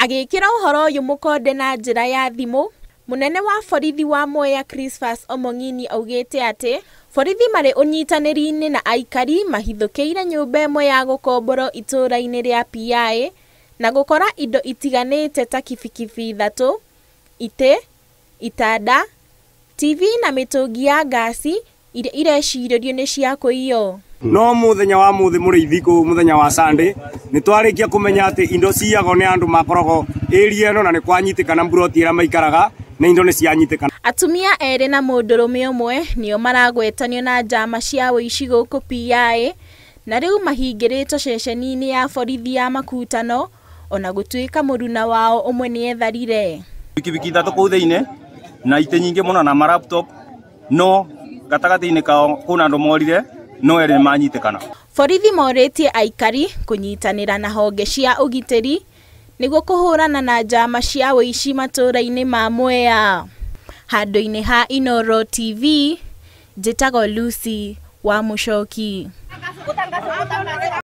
Agĩkĩra ũhoro ũyũ mũkonde na njĩra ya thimũ, mũnene wa borithi wa Mwea Chrisphas Omong'ini augĩte atĩ borithi marĩ ũnyitanĩri-inĩ na aikari mahithũkĩire nyũmba ĩmwe ya gũkomborwo itũũra-inĩ rĩa Piaĩ na gũkora indo itiganĩte ta kibikibi ithatũ, itĩ, itanda, TV na mĩtũngi ya ngasi iria irecirĩrio nĩ cia kũiywo. No muthenya wa muthi muriithi kuu muthenya wa Sunday ni twarikia kumenya ati indo ciyagwo ni andu makoragwo area ĩno na nĩ kwanyitikana mburoti ĩrĩa maikaraga na indo nĩ cianyitikana. Atumia erĩ na mũndũrũme ũmwe nĩo maragwetanio na njama cia ũici gũkũ Piaĩ na rĩu mahingĩrĩtwo ceceni-inĩ ya borithi ya Makutano ona gũtuĩka mũruna wao ũmwe nĩetharire. Bikibiki ithatũ kũu thĩinĩ na itĩ nyingĩ mũno na ma laptop no gatagatĩ-inĩ kao kwĩna andũ morire no erĩ nĩmanyitikana. Borithi morĩtie aikari kũnyitanĩra na honge cia ũgitĩri nĩguo kũhũrana na njama cia ũici matũũra-inĩ ma Mwea. Handũ-inĩ ha Inooro TV, njĩtagwo Lucy wa Mũchoki.